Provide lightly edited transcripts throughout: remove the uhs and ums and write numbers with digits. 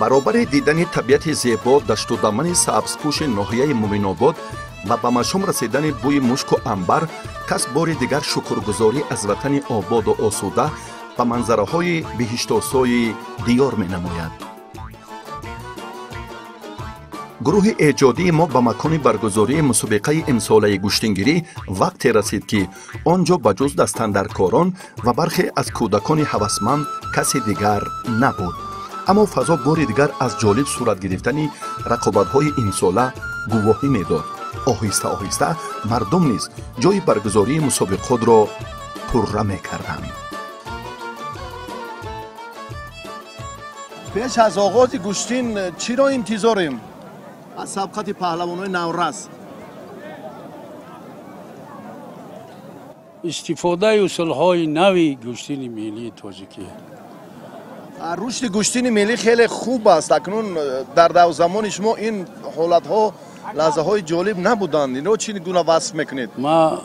Баробари дидани табиати зебо, дашту дамани сабзпӯши ноҳияи Муъминобод ва ба машом расидани бӯи мушку амбар, кас бори дигар шукргузорӣ аз ватани ободу осуда ба манзараҳои биҳиштосои диёр менамояд. Гурӯҳи эҷодии мо ба макони баргузории мусобиқаи имсолаи гӯштингирӣ вақте расид, ки он ҷо ба ҷуз дастандаркорон ва бархе аз кӯдакони ҳавасманд касе дигар набуд. Аммо фазо бори дигар аз ҷолиб сурат гирифтани рақобатҳои имсола гувоҳӣ медод. Оҳиста оҳиста мардум низ ҷои баргузории мусобиқотро пурра мекарданд. Пеш аз оғози гӯштин чиро интизорем аз сабқати паҳлавонҳои наврас? Истифодаи усулҳои нави гӯштини миллии тоҷикӣ. Рушди гӯштини миллӣ хеле хуб аст. Акнун дар давзамони шумо ин ҳолатҳо, лаҳзаҳои ҷолиб набуданд. Инро чӣ гуна васф мекунед? Ман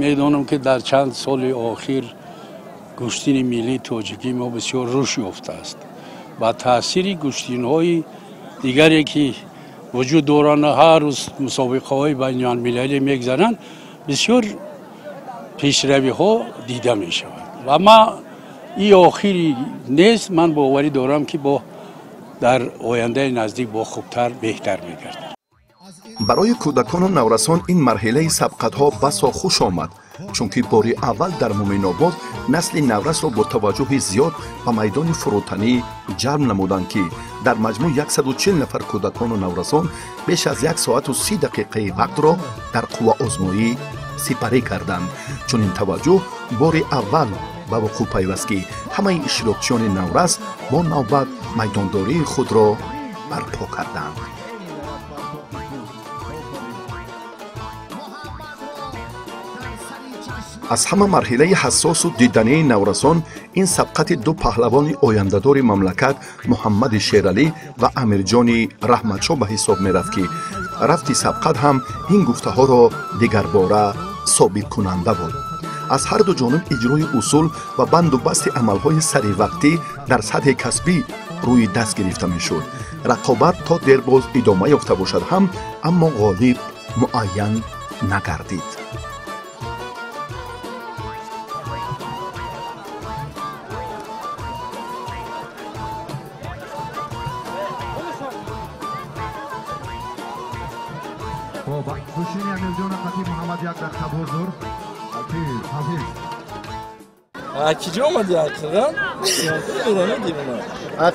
медонам, ки дар чанд соли охир гӯштини миллии тоҷикии мо бисёр рушд ёфтааст. Ба таъсири гӯштинҳои дигаре, ки вуҷуд доранд, ҳар рӯз мусобиқаҳои байналмилалӣ мегзаранд, бисёр пешравиҳо дида мешавад. Ва ман и охири нест, ман боварӣ дорам, ки бо дар ояндаи наздик бо хубтар, беҳтар мегардад. Барои кӯдакону наврасон ин марҳилаи сабқатҳо басо хуш омад, чунки бори аввал дар Муъминобод насли наврасро бо таваҷҷӯҳи зиёд ба майдони фурӯтанӣ ҷалб намуданд, ки дар маҷмӯъ 140 нафар кӯдакону наврасон беш аз 1 соату 30 дақиқаи вақтро дар қувваозмоӣ сипарӣ карданд. Чунин таваҷҷӯҳ бори аввал ба вуқӯъ пайваст, ки ҳамаи иштирокчиёни наврас бо навбат майдондории худро барпо карданд. Аз ҳама марҳилаи ҳассосу дидании наврасон ин сабқати ду паҳлавони ояндадори мамлакат Муҳаммади Шералӣ ва Амирҷони Раҳматшоҳ ба ҳисоб мерафт, ки рафти сабқат ҳам ин гуфтаҳоро дигарбора собиткунанда буд. Аз ҳар ду ҷониб иҷрои усул ва банду басти амалҳои саривақтӣ дар сатҳи касбӣ рӯи даст гирифта мешуд. Рақобат то дербоз идома ёфта бошад ҳам, аммо ғолиб муайян нагардид. Киҷо омадӣ? Қирған?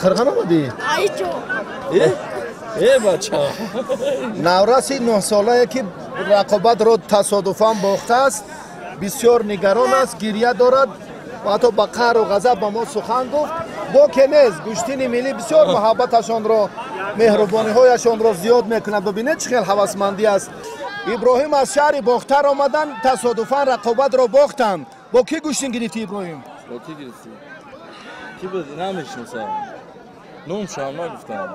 Қирған омадӣ? Э бача, навраси 9-солае, ки рақобатро тасодуфан бохтааст, бисёр нигарон аст, гирья дорад ва ҳатто ба қаҳру ғазаб ба мо сухан гуфт. Боке нест, гӯштини миллӣ бисёр муҳаббаташонро, меҳрубониҳояшонро зиёд мекунад. Бибинед, чӣ хел ҳавасмандӣ аст. Иброҳим аз шаҳри Бохтар омаданд, тасодуфан рақобатро бохтанд. Бо кӣ гӯштин гирифтӣ, Иброҳим? Бо кӣ гирифтӣ? Кӣ буд? Намешиносам. Номшам нагуфтам.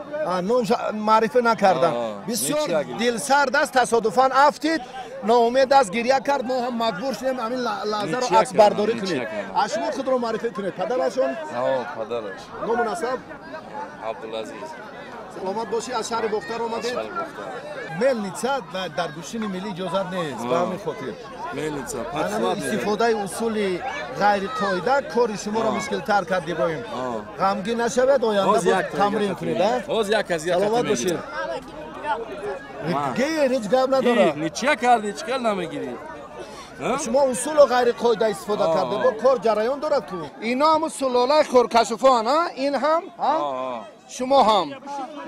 Номша маърифа накардам. Бисёр дилсард аст, тасодуфан афтид, ноумед аст, гирья кард. Мо ҳам маҷбур шудем ҳамин лаҳзаро аксбардорӣ кунем. Аз шумо худро маърифа кунед. Падарашон? Падараш. Ному насаб? Абдулазиз. Саломат бошӣ, аз шаҳри Бохтар омадед? Мелница дар гӯштини миллӣ иҷозат нест, ба ҳамин хотир. Мелница. Истифодаи усули ғайриқоида кори шуморо мушкилтар кард, Иброҳим. Ғамгин нашавед, оянда боз тамрин кунед. Саломат бошед. Гир, ҳеҷ гап надорад. Ничья кардӣ, чӣ хел намегирӣ? Шумо усулу ғайриқоида истифода кардед, бо кор ҷараён дорад ку. Ино ҳамун сулолаи хӯркашуфон, ин ҳам, шумо ҳам.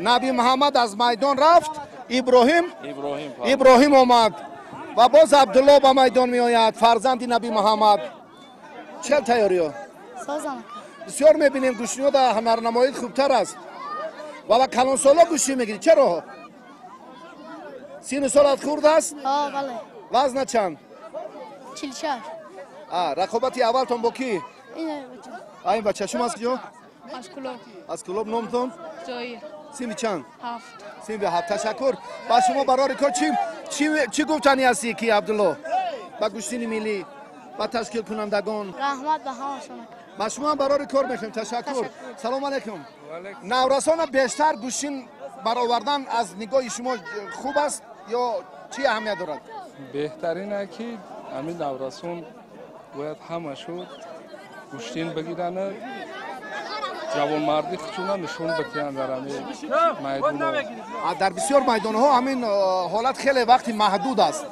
Наби Муҳаммад аз майдон рафт, Иброҳим омад. Ва боз Абдулло ба майдон меояд, фарзанди Наби Муҳаммад. Чӣ тайёриё? Созам. Бисёр мебинем гӯштиниҳо дар ҳунарнамоӣ хубтар аст. Ва ба калонсоло гӯштӣ мегирӣ. Чаро? Сину солат хурд аст? Ҳо, бале. Вазна чанд? 46. Рақобати аввалтон бо кӣ? Ин бача. Шумо аз куҷо? Аз Кулоб. Аз Кулоб. Номтон? Зоир. Синфи чанд? 7. Синфи 7. Ташаккур. Ба шумо барори кор чӣ гуфтанӣ ҳастӣ ки Абдулло? Ба гӯштини миллӣ, ба ташкилкунандагон. Раҳмат ба ҳамашон. Ба шумо ҳам барори кор мехоҳем. Ташаккур. Салом алайкум. Наврасона бештар гӯштин баровардан аз нигоҳи шумо хуб аст ё чӣ аҳамият дорад? Беҳтарине ки ҳамин наврасон бояд ҳамашу гӯштин бигиранд, ҷавонмардӣ худшона нишон бидиҳанд дар ҳамин майдонҳо. Дар бисёр майдонҳо ҳамин ҳолат хеле вақти маҳдуд аст.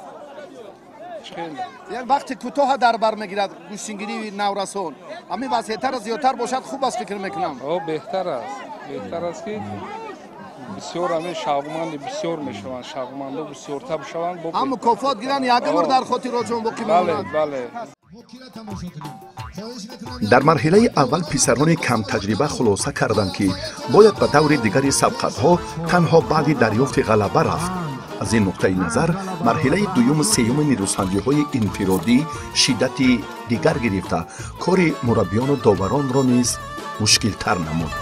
Як вақти кӯтоҳа дар бар мегирад гӯштингирии наврасон. Ҳамин васеътар зиёдтар бошад хуб аст фикр мекунам. Беҳтар аст. Беҳтар аст ки бисёр ҳамин шавқманди бисёр мешаванд, шавқмандо бисёртар бишаванд. Ҳам мукофот гиранд, як умр дар хотиротшон боқӣ мемонад. Бале. Дар марҳилаи аввал писарони камтаҷриба хулоса карданд, ки бояд ба даври дигари сабқатҳо танҳо баъди дарёфти ғалаба рафт. Аз ин нуқтаи назар марҳилаи дуюму сеюми нерӯсанҷиҳои инфиродӣ шиддати дигар гирифта, кори мураббиёну доваронро низ мушкилтар намуд.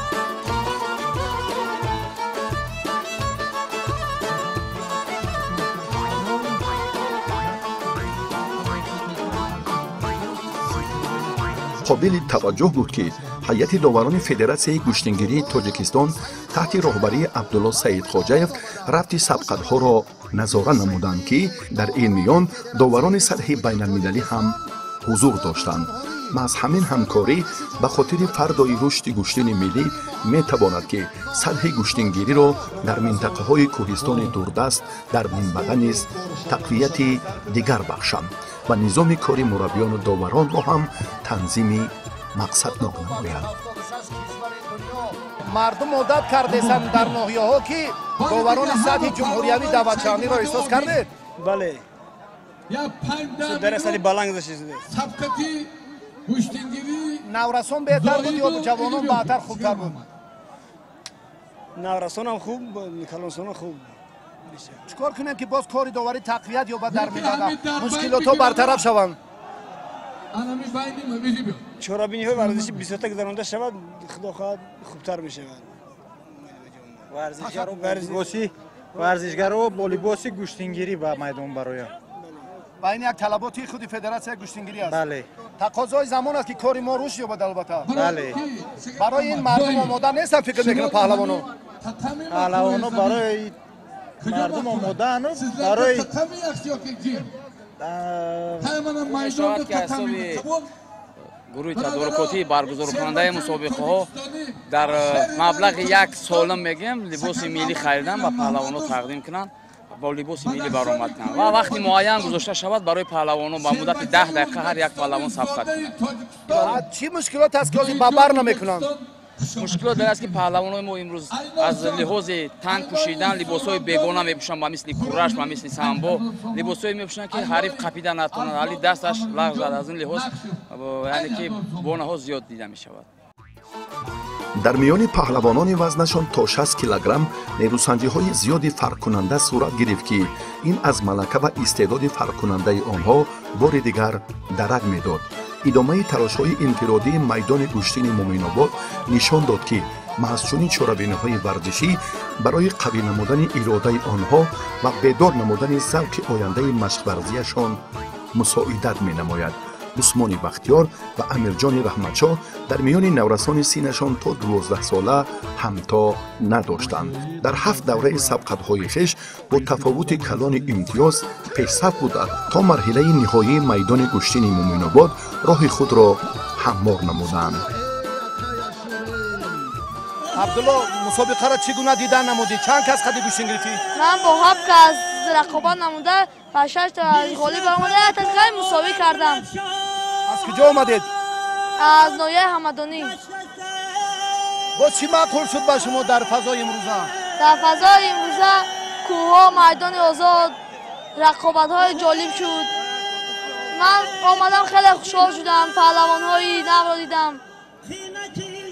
Қобили таваҷҷӯҳ буд, ки ҳайати доварони Федератсияи гӯштингирии Тоҷикистон таҳти роҳбарии Абдулло Саидхоҷаев рафти сабқатҳоро назора намуданд, ки дар ин миён доварони сатҳи байналмилалӣ ҳам ҳузур доштанд. Маҳз ҳамин ҳамкорӣ ба хотири фардои рушди гӯштини миллӣ метавонад, ки сатҳи гӯштингириро дар минтақаҳои кӯҳистони дурдаст дар минбаъда низ тақвияти дигар бахшанд ва низоми кори мураббиёну доваронро ҳам танзими мақсаднок намояд. Мардум одат кардесанд дар ноҳияҳо, ки доварони сатҳи ҷумҳуриявӣ даъватшавандиро эҳсос кардед? Бале. Дар сатҳи баланд гузашта. Наврасон беҳтар буд ё ҷавонон баъдтар хубтар буд? Наврасонам хуб, калонсонам хуб. Чӣ кор кунем, ки боз кори доварӣ тақвият ёбад дар минтақа, мушкилотҳо бартараф шаванд? Чорабиниҳои варзишӣ бисёртар гузаронда шавад, худо хоҳад хубтар мешавад. Варзишгаро бо либоси гӯштингирӣ ба майдон бароянд. Ва ин як талаботи худи федератсияи гӯштингирӣ аст. Бале. Тақозои замон аст, ки кори мо рушд ёбад албатта. Бале. Барои ин мардум омода нестанд фикр мекунанд паҳлавоно. Паҳлавоно барои мардум омодаанд, барои гурӯҳи тадорукотии баргузоркунандаи мусобиқаҳо дар маблағи як солим мегӯем либоси миллӣ харидан ба паҳлавоно тақдим кунанд, бо либоси миллӣ баромад кунанд ва вақти муайян гузошта шавад барои паҳлавоно ба муддати 10 дақиқа ҳар як паҳлавон сабқат кунад. Чӣ мушкилот аст, ки ҳозир ба бар намекунанд? Мушкилот дар аст, ки паҳлавонои мо имрӯз аз лиҳози танг пӯшидан либосҳои бегона мепӯшанд, ба мисли кураш, ба мисли самбо либосҳое мепӯшанд, ки ҳариф қапида натавонад, али дасташ лағзад. Аз ин лиҳоз яъне ки бонаҳо зиёд дида мешавад. Дар миёни паҳлавонони вазнашон то 60 килограмм нерӯсанҷиҳои зиёди фарқкунанда сурат гирифт, ки ин аз малака ва истеъдоди фарқкунандаи онҳо бори дигар дарак медод. Идомаи талошҳои инфиродии майдони гӯштини Муминобод нишон дод, ки маҳз чунин чорабиниҳои варзишӣ барои қавӣ намудани иродаи онҳо ва бедор намудани завқи ояндаи машқварзиашон мусоидат менамояд. Усмони Бахтиёр ва Амирҷони Раҳматшоҳ дар миёни наврасони синнашон то 12 сола ҳамто надоштанд. Дар 7 давраи сабқатҳои хеш бо тафовути калони имтиёз пешсаф буда, то марҳилаи ниҳоии майдони гӯштини Муминобод роҳи худро ҳамвор намуданд. Абдулло, мусобиқаро чӣ гуна дидан намудӣ? Чанд кас қади гӯштин гирифтӣ? Ман бо 7 кас рақобат намуда ва 6 та ғолиб омада, як та мусовӣ кардам. Аз куҷо омадед? Аз ноҳияи Ҳамадонӣ. Боз чӣ маъқул шуд ба шумо дар фазои имрӯза? Дар фазои имрӯза кӯҳҳо, майдони озод, Рақобатҳои ҷолиб шуд. Ман омадам, хеле хушҳол шудам, паҳлавонҳои навро дидам.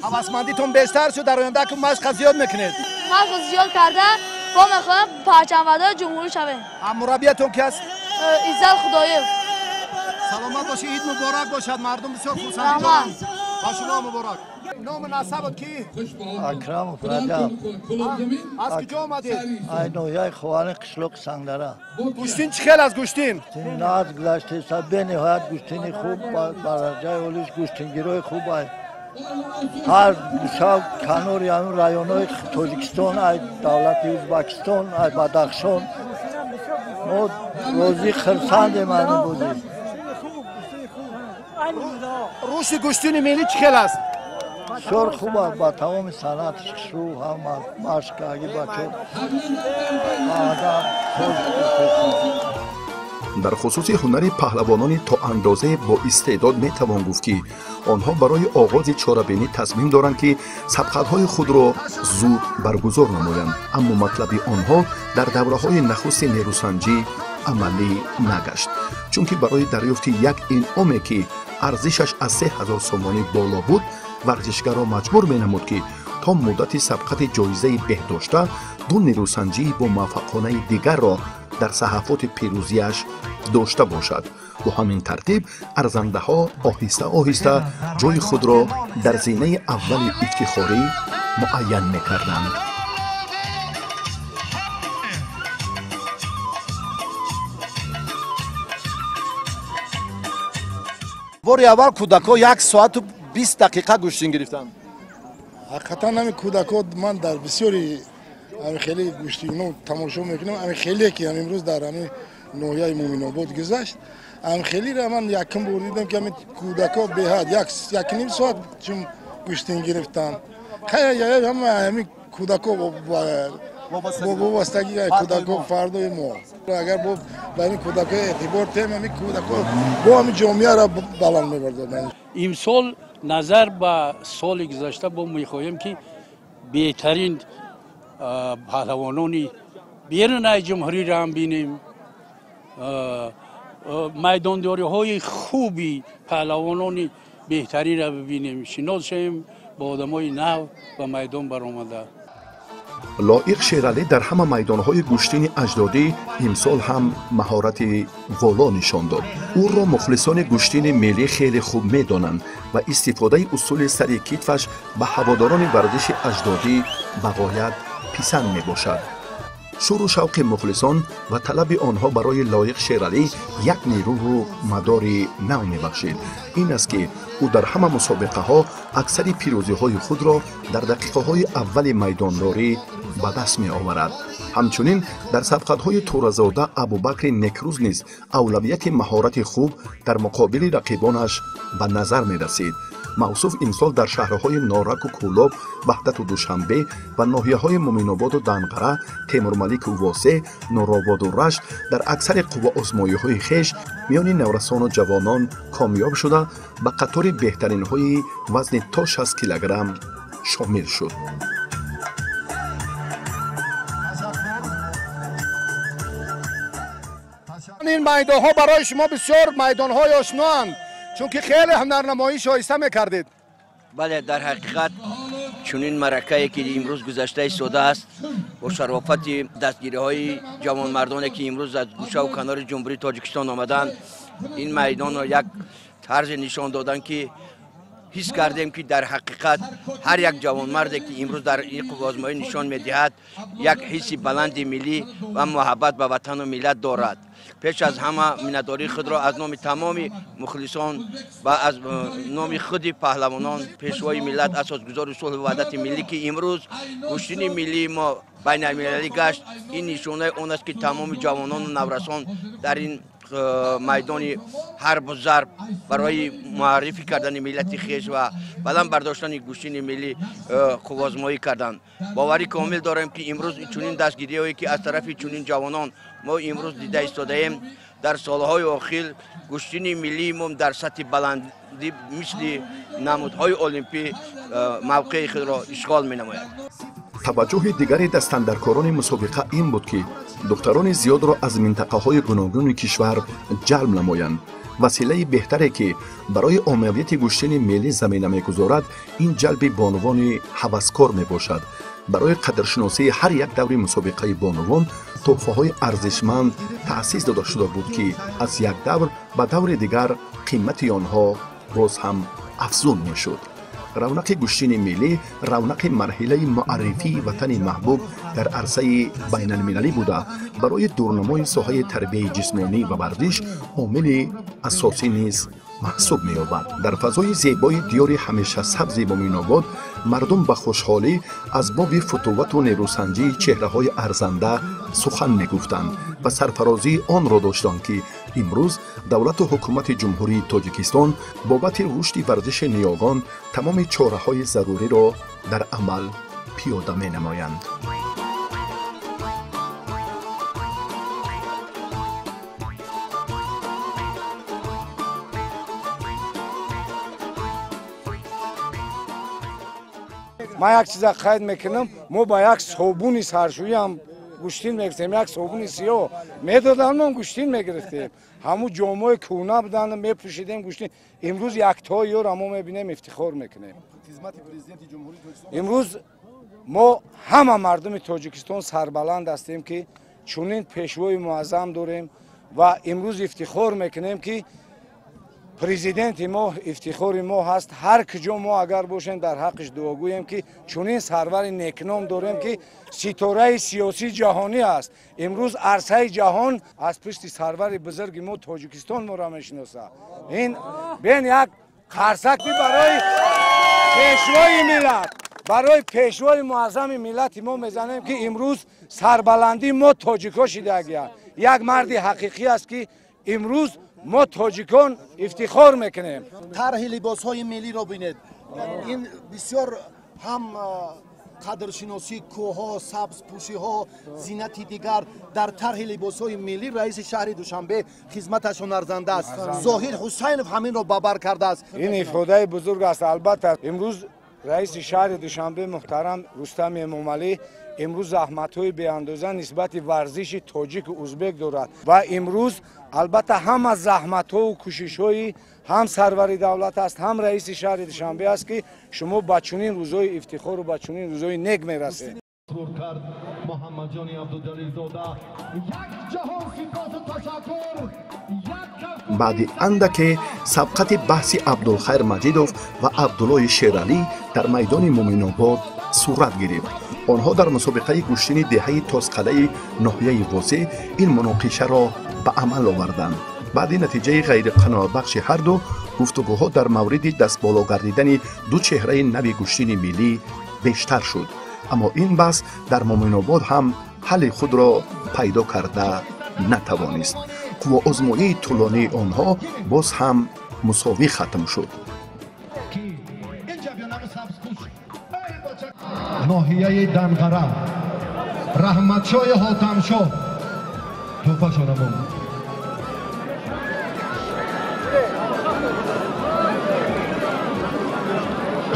Ҳавасмандитон бештар шуд, дар оянда ки машқа зиёд мекунед? Машқ зиёд карда, бо мехоҳем парчамбардори ҷумҳурӣ шавем. Мураббиятон ки аст? Иззат Худоев. Саломат бошед, ид муборак бошад, мардум бисёр хурсандӣ доранд. Ба шумо муборак. Ному насабат ки? Акрамов Раҷаб. Аз куҷо омадед? Ай ноҳияи Ховани, қишлоқи Сангдара. Гӯштин чӣ хел аст гӯштин? Нағз гузаштеса, бениҳоят гӯштини хуб, ба дараҷаи олиш гӯштингирои хуб ай. Ҳар гӯша канори ҳамин районҳои Тоҷикистон, ай давлати Ӯзбекистон, ай Бадахшон. Мо розӣ хурсандем ай ин бозӣ. Рушди гӯштини миллӣ чӣ хел аст? Бисёр хуб аст, ба тамоми санъатш хушрӯ, ҳам машқ аги бачо одам. Дар хусуси ҳунари паҳлавонони то андозае бо истеъдод метавон гуфт, ки онҳо барои оғози чорабинӣ тасмим доранд, ки сабқатҳои худро зуд баргузор намоянд, аммо матлаби онҳо дар давраҳои нахусти нерӯсанҷӣ амалӣ нагашт, чунки барои дарёфти як инъоме, ки арзишаш аз 3000 сомонӣ боло буд, варзишгарро маҷбур менамуд, ки то муддати сабқати ҷоизаи беҳдошта ду нерӯсанҷии бомуваффақонаи дигарро дар саҳафоти пирӯзиаш дошта бошад. Бо ҳамин тартиб арзандаҳо оҳиста оҳиста ҷои худро дар зинаи аввали ифтихорӣ муайян мекарданд. Бори аввал кӯдакҳо 1 соату 20 дақиқа гӯштин гирифтанд. Ҳақиқатан ҳамин кӯдакҳо, ман дар бисёри ҳамин хеле гӯштино тамошо мекунам, ҳамин хеле ки ҳам имрӯз дар ҳамин ноҳияи Муъминобод гузашт, ҳамин хелеро ман якум бор дидам, ки ҳамин кӯдакҳо беҳад 1.5 соат чун гӯштин гирифтанд. Ҳама ҳамин кӯдакҳо вобастагӣ, кӯдакҳо фардои мо. Агар бо ба ин кӯдакҳо эътибор тем, ҳамин кӯдакҳо бо ҳамин ҷомеаро баланд мебардоранд. Имсол назар ба соли гузашта бо мехоҳем, ки беҳтарин паҳлавонони берунаи ҷумҳуриро ҳам бинем, майдондориҳои хуби паҳлавонони беҳтаринро бибинем, шинос шавем бо одамои нав ба майдон баромада. Лоиқ Шералӣ дар ҳама майдонҳои гӯштини аҷдодӣ имсол ҳам маҳорати воло нишон дод. Ӯро мухлисони гӯштини миллӣ хеле хуб медонанд ва истифодаи усули сари китфаш ба ҳаводорони варзиши аҷдодӣ ба ғоят писанд мебошад. Шӯру шавқи мухлисон ва талаби онҳо барои Лоиқ Шералӣ як нерӯву мадори нав мебахшид. Ин аст, ки ӯ дар ҳама мусобиқаҳо аксари пирӯзиҳои худро дар дақиқаҳои аввали майдондорӣ ба даст меоварад. Ҳамчунин дар сабқатҳои Туразода Абубакри Некрӯз низ авлавияти маҳорати хуб дар муқобили рақибонаш ба назар мерасид. Мавсуф имсол дар шаҳрҳои Нораку Кӯлоб, Ваҳдату Душанбе ва ноҳияҳои Муъминободу Данғара, Темурмалику Восеъ, Нурободу Рашт дар аксари қувваозмоиҳои хеш миёни наврасону ҷавонон комёб шуда, ба қатори беҳтаринҳои вазни то 60 килограмм шомил шуд. Ин майдонҳо барои шумо бисёр майдонҳои ошноанд, чунки хеле ҳунарнамоӣ шоиста мекардед. Бале, дар ҳақиқат чунин маъракае ки имрӯз гузашта истодааст, бо шарофати дастгириҳои ҷавонмардоне ки имрӯз аз гӯшаву канори Ҷумҳурии Тоҷикистон омаданд, ин майдонро як тарзе нишон доданд, ки ҳис кардем, ки дар ҳақиқат ҳар як ҷавонмарде ки имрӯз дар ин қувваозмоӣ нишон медиҳад, як ҳисси баланди миллӣ ва муҳаббат ба ватану миллат дорад. Пеш аз ҳама миннатдории худро аз номи тамоми мухлисон ва аз номи худи паҳлавонон, пешвои миллат, асосгузори сулҳу ваҳдати миллӣ, ки имрӯз гӯштини миллии мо байналмилалӣ гашт, ин нишонаи он аст, ки тамоми ҷавонону наврасон дар ин майдони ҳарбу зарб барои муаррифӣ кардани миллати хеш ва баланд бардоштани гӯштини миллӣ қувваозмоӣ карданд. Боварӣ комил дорем, ки имрӯз чунин дастгириҳое ки аз тарафи чунин ҷавонон мо имрӯз дида истодаем, дар солҳои охир гӯштини миллии мо дар сатҳи баландӣ мисли намудҳои олимпӣ мавқеи худро ишғол менамояд. Таваҷҷӯҳи дигари дастандаркорони мусобиқа ин буд, ки Духтарони зиёдро аз минтақаҳои гуногуни кишвар ҷалб намоянд. Василаи беҳтаре, ки барои оммавияти гӯштини миллӣ замина мегузорад, ин ҷалби бонувони ҳаваскор мебошад. Барои қадршиносии ҳар як даври мусобиқаи бонувон тӯҳфаҳои арзишманд таъсис дода шуда буд, ки аз як давр ба даври дигар қимати онҳо боз ҳам афзун мешуд. Равнақи гӯштини миллӣ равнақи марҳилаи муаррифии ватани маҳбуб дар арсаи байналмилалӣ буда, барои дурнамои соҳаи тарбияи ҷисмонӣ ва варзиш омили асосӣ низ маҳсуб меёбад. Дар фазои зебои диёри ҳамешасабзи Муминобод мардум ба хушҳолӣ аз боби футувату нерӯсанҷии чеҳраҳои арзанда сухан мегуфтанд ва сарфарозии онро доштанд, ки имрӯз давлату ҳукумати Ҷумҳурии Тоҷикистон бобати рушди варзиши ниёгон тамоми чораҳои заруриро дар амал пиёда менамоянд. Ман як чиза қайд мекунам, мо ба як собуни саршӯӣ ҳам гӯштин мегирифтем, як собуни сиёҳ медоданд, мо гӯштин мегирифтем. Ҳамун ҷомҳои кӯҳна буданд, мепӯшидем гӯштин. Имрӯз яктои ёро мо мебинем, ифтихор мекунем. Имрӯз мо ҳама мардуми Тоҷикистон сарбаланд ҳастем, ки чунин пешвои муаззам дорем ва имрӯз ифтихор мекунем, ки президенти мо ифтихори мо ҳаст. Ҳар куҷо мо агар бошем, дар ҳаққиш дуогӯем, ки чунин сарвари некном дорем, ки ситораи сиёсии ҷаҳонӣ аст. Имрӯз арсаи ҷаҳон аз пушти сарвари бузурги мо Тоҷикистон моро мешиносад. Ин бен як қарсаки барои пешвои миллат, барои пешвои муаззами миллати мо мезанем, ки имрӯз сарбаландии мо тоҷикҳо шидагия. Як марди ҳақиқӣ аст, ки имрӯз мо тоҷикон ифтихор мекунем. Тарҳи либосҳои миллиро бинед. Ин бисёр ҳам қадршиносии кӯҳҳо, сабзпӯшиҳо, зинати дигар дар тарҳи либосҳои миллӣ раиси шаҳри Душанбе хизматашон арзанда аст. Зоҳир Ҳусайнов ҳаминро бабар кардааст. Ин ифодаи бузург аст. Албатта, имрӯз раиси шаҳри Душанбе муҳтарам Рустам Эмомалӣ имрӯз заҳматҳои беандоза нисбати варзиши тоҷику узбек дорад ва имрӯз албатта ҳама заҳматҳову кӯшишҳои ҳам сарвари давлат аст, ҳам раиси шаҳри Душанбе аст, ки шумо ба чунин рӯзҳои ифтихору ба чунин рӯзҳои нек мерасед. Баъди андаке сабқати баҳси Абдулхайр Маҷидов ва Абдуллои Шералӣ дар майдони Муминобод сурат гирифт. Онҳо дар мусобиқаи гӯштини деҳаи Тозқалаи ноҳияи Восеъ ин муноқишаро ба амал оварданд. Баъди натиҷаи ғайриқаноатбахши ҳарду, гуфтугӯҳо дар мавриди дастболо гардидани ду чеҳраи нави гӯштини миллӣ бештар шуд. Аммо ин баҳс дар Муминобод ҳам ҳалли худро пайдо карда натавонист. Қувваозмоии тӯлонии онҳо боз ҳам мусовӣ хатм шуд. Ноҳияи Данғара, Раҳматшоҳи Ҳотамшоҳ тӯҳфашона монд.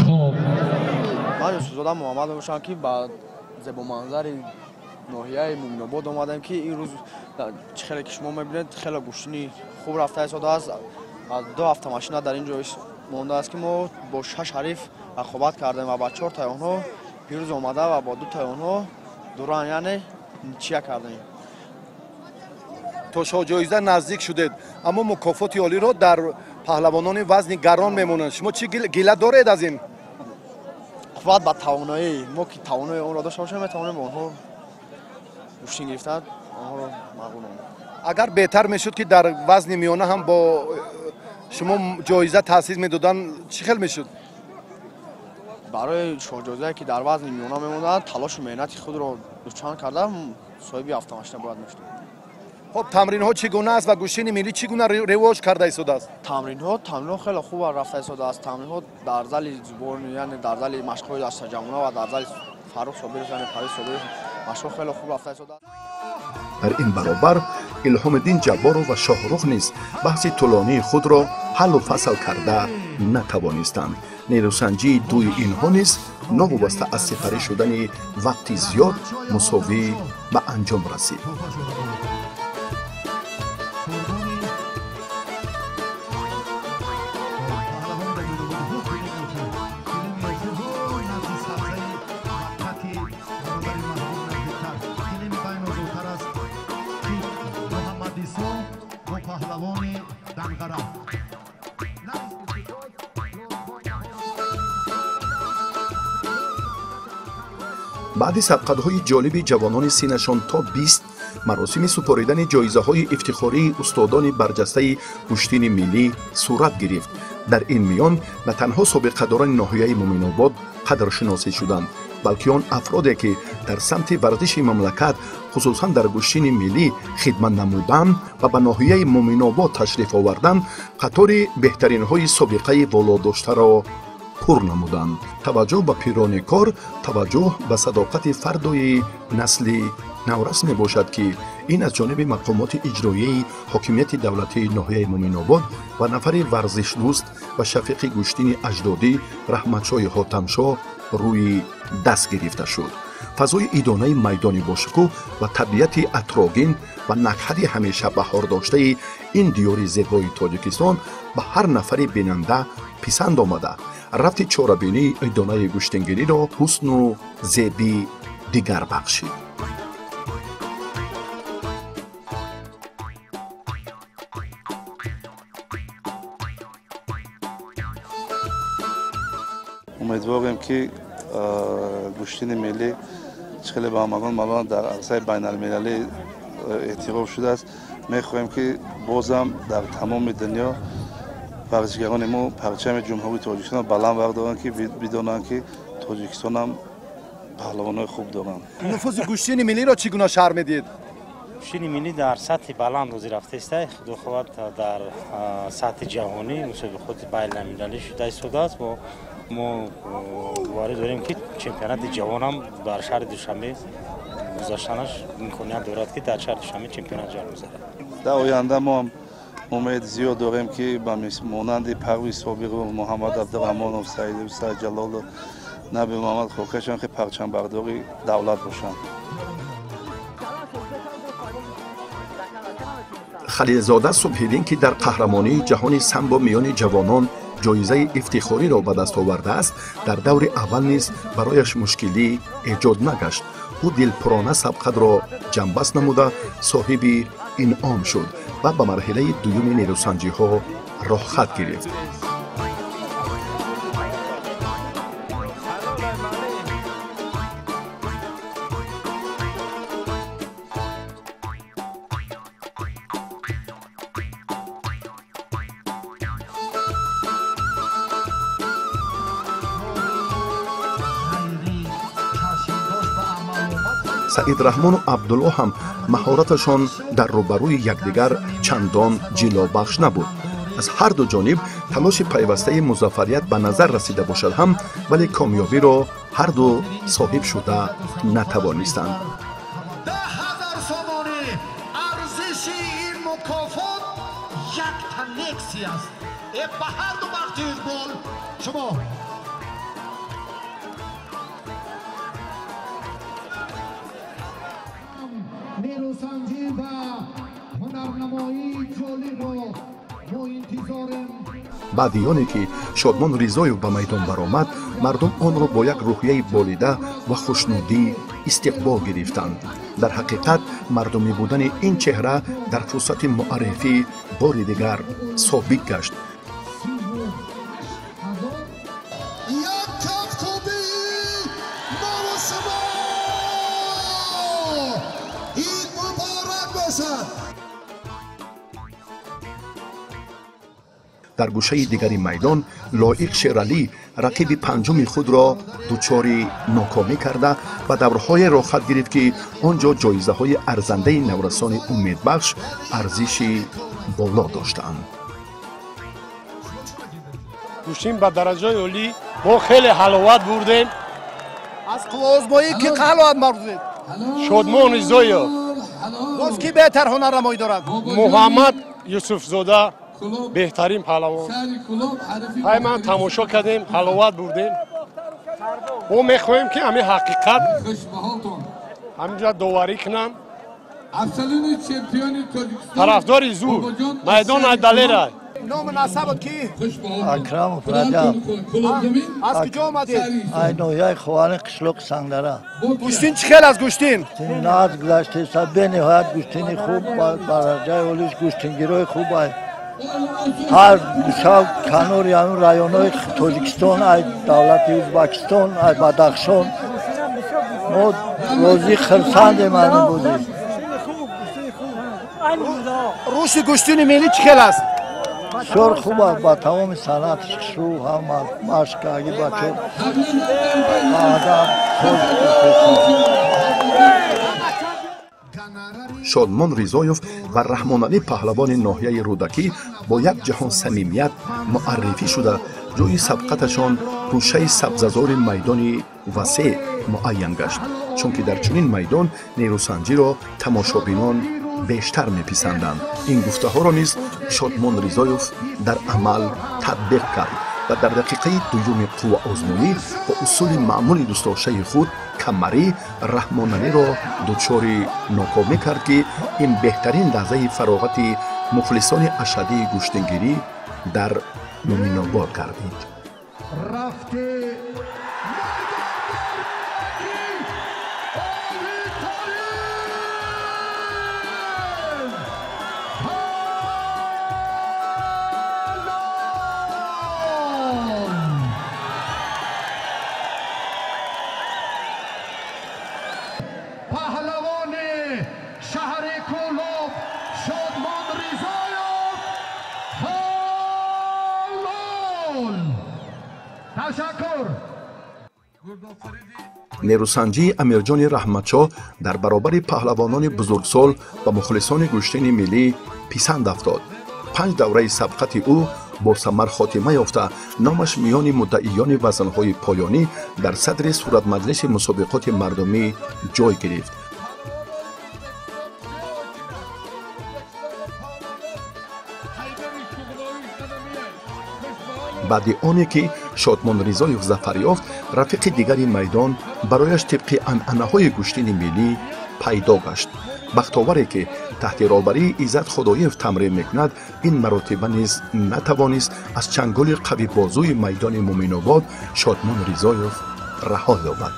Хоб, ман Юсуфзода Муҳаммад мебошам, ки ба зебоманзари ноҳияи Муминобод омадем, ки ин рӯз чӣ хеле ки шумо мебинед, хеле гӯштини хуб рафта истодааст. Ду автомашина дар ин ҷо мондааст, ки мо бо 6 ҳариф рақобат кардем ва ба 4 таи онҳо пирӯз омада ва бо 2 таи онҳо дуран, яъне ничия кардем. То шоҳҷоиза наздик шудед, аммо мукофоти олиро дар паҳлавонони вазни гарон мемонанд. Шумо чӣ гила доред аз ин? Қувват ба тавоноӣ мо, ки тавонои онро дошта бошем, метавонем бо онҳо гӯштин гирифта онҳоро мағлуб намоем. Агар беҳтар мешуд, ки дар вазни миёна ҳам бо шумо ҷоиза таъсис медоданд, чӣ хел мешуд? Барои шоҳҷоизае, ки дар вазни миёна мемонданд, талошу меҳнати худро дучанд карда соҳиби автомашина бояд мешуд. Хоб, тамринҳо чӣ гуна аст ва гӯштини миллӣ чӣ гуна ривоҷ карда истодааст? Тамринҳо хеле хуб рафта истодааст. Тамринҳо дар зали зуборни, яъне дар зали машқҳои дастаҷамъона ва дар зали Фаррух Собиров, яъне Парвиз Собиров машқҳо хеле хуб рафта истодааст. Дар ин баробар Илҳомиддин Ҷабборов ва Шоҳрух низ баҳси тӯлонии худро ҳаллу фасл карда натавонистанд. Нерӯсанҷии дуи инҳо низ новобаста аз сипарӣ шудани вақти зиёд мусовӣ ба анҷом расид. Баъди сабқатҳои ҷолиби ҷавонони синнашон то 20, маросими супоридани ҷоизаҳои ифтихории устодони барҷастаи гӯштини миллӣ сурат гирифт. Дар ин миён на танҳо собиқадорони ноҳияи Муъминобод қадршиносӣ шуданд, балки он афроде ки дар самти варзиши мамлакат, хусусан дар гӯштини миллӣ хидмат намуданд ва ба ноҳияи Муъминобод ташриф оварданд, қатори беҳтаринҳои собиқаи володоштаро пур намуданд. Таваҷҷӯҳ ба пирони кор таваҷҷӯҳ ба садоқати фардои насли наврас мебошад, ки ин аз ҷониби мақомоти иҷроияи ҳокимияти давлатии ноҳияи Муъминобод ва нафари варзишдӯст ва шафиқи гӯштини аҷдодӣ Раҳматшоҳи Ҳотамшоҳ рӯи даст гирифта шуд. Фазои идонаи майдони бошукӯҳ ва табиати атрогин ва накҳати ҳамеша баҳордоштаи ин диёри зебои Тоҷикистон ба ҳар нафари бинанда писанд омада, рафти чорабинии идонаи гӯштингириро ҳусну зебӣ дигар бахшид. Умедворем, ки гӯштини миллӣ хеле ба ҳамагон маълум дар арсаи байналмилалӣ эътироф шудааст. Мехоҳем, ки бозам дар тамоми дунё варзишгарони мо парчами Ҷумҳурии Тоҷикистонро баланд бардоранд, ки бидонанд, ки Тоҷикистонам паҳлавонҳои хуб доранд. Нуфузи гӯштини миллиро чӣ гуна шарҳ медиҳед? Гӯштини миллӣ дар сатҳи баланд ҳозир рафтааст. Худо хоҳад, дар сатҳи ҷаҳонӣ мусобиқоти байналмилалӣ шуда истодааст. Мо боварӣ дорем, ки чемпионати ҷаҳонам дар шаҳри Душанбе гузаштанаш имконият дорад, ки дар шаҳри Душанбе чемпионат ҷаҳон гузарад. Дар оянда мо умед зиёд дорем, ки ба монанди Парвиз Собиров, Муҳаммад Абдураҳмонов, Саидов, Саидҷалолов, Наби Муҳаммад Хокашон, ки парчамбардори давлат бошанд. Халилзода Субҳиддин, ки дар қаҳрамонии ҷаҳони самбо миёни ҷавонон ҷоизаи ифтихориро ба даст овардааст, дар даври аввал низ барояш мушкилӣ эҷод нагашт. Ӯ дилпурона сабқатро ҷамъбаст намуда, соҳиби инъом шуд ва ба марҳилаи дуюми нерӯсанҷиҳо роҳхат гирифт. Саидрахмону Абдулло ҳам маҳораташон дар рӯбарӯи якдигар чандон ҷилобахш набуд. Аз ҳар ду ҷониб талоши пайвастаи музаффарият ба назар расида бошад ҳам, вале комёбиро ҳар ду соҳиб шуда натавонистанд. 10,000 сомонӣ арзиши ин мукофот якта лексия аст. Ба ҳар ду бахти иқбол шумо. Нерӯсанҷӣ ва ҳунарнамоии ҷолибро мо интизорем. Баъди оне ки Шодмон Ризоев ба майдон баромад, мардум онро бо як рӯҳияи болида ва хушнудӣ истиқбол гирифтанд. Дар ҳақиқат мардумӣ будани ин чеҳра дар фурсати муаррифӣ бори дигар собит гашт. Дар гӯшаи дигари майдон Лоиқ Шералӣ рақиби панҷуми худро дучори нокомӣ карда ва даврҳое роҳхат гирифт, ки он ҷо ҷоизаҳои арзандаи наврасони умедбахш арзиши боло доштаанд. Гӯштин ба дараҷаи олӣ, мо хеле ҳаловат бурдем. Аз қувваозмоӣ ки ҳаловат бурдед? Шодмон Ризоев. Боз ки беҳтар ҳунарнамоӣ дорад? Муҳаммад Юсуфзода беҳтарин паҳлавон. Ҳай ман тамошо кардем, ҳаловат бурдем. Мо мехоҳем, ки ҳамин ҳақиқат Ҳаминҷа доварӣ кунам. Тарафдори зур. Майдон Айдалера. Ному насабат ки? Акрамов Раҷаб. Аз куҷо омадед? Ай ноҳияи Ховарин, қишлоқи Сангдара. Гӯштин чӣ хел аст гӯштин? Нағз гузаштеса, бениҳоят гӯштини хуб, ба дараҷаи олиш гӯштингирои хуб ай. Ҳар шаб канори ҳамин районҳои Тоҷикистон, ай давлати Ӯзбекистон, ай Бадахшон. Мо розӣ хурсандем аз ин бозӣ. Рушди гӯштини миллӣ чӣ хел аст? Бисёр хуб аст, ба тамоми санъати хушрӯ, ҳама машқ аги бачо баъдан. Шодмон Ризоев ва Раҳмоналӣ паҳлавони ноҳияи Рӯдакӣ бо як ҷаҳон самимият муаррифӣ шуда, ҷои сабқаташон гӯшаи сабзазори майдони васеъ муайян гашт, чунки дар чунин майдон нерӯсанҷиро тамошобинон бештар меписанданд. Ин гуфтаҳоро низ Шодмон Ризоев дар амал татбиқ кард ва дар дақиқаи дуюми қувваозмоӣ бо усули маъмули дӯстдоштаи худ камарӣ Раҳмоналиро дучори нокомӣ кард, ки ин беҳтарин лаҳзаи фароғати мухлисони ашаддии гӯштингирӣ дар Мӯминобод гардид. Нерӯсанҷии Амирҷони Раҳматшоҳ дар баробари паҳлавонони бузургсол ва мухлисони гӯштини миллӣ писанд афтод. 5 давраи сабқати ӯ бо самар хотима ёфта, номаш миёни муддаиёни вазнҳои поёнӣ дар садри суратмаҷлиси мусобиқоти мардумӣ ҷой гирифт. Баъди оне ки Шодмон Ризоев зафар ёфт, рафиқи дигари майдон барояш тибқи анъанаҳои гӯштини миллӣ пайдо гашт. Бахтоваре ки таҳти роҳбарии Иззат Худоев тамрин мекунад, ин маротиба низ натавонист аз чанголи қавибозӯи майдони Мӯминобод Шодмон Ризоев раҳо ёбад.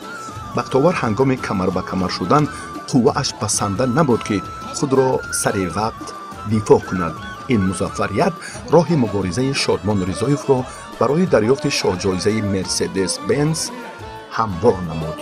Бахтовар ҳангоми камар ба камар шудан қуввааш басанда набуд, ки худро сари вақт дифоъ кунад. Ин музаффарият роҳи муборизаи Шодмон Ризоевро барои дарёфти шоҳҷоизаи Мерседес Бенз ҳамвор намуд.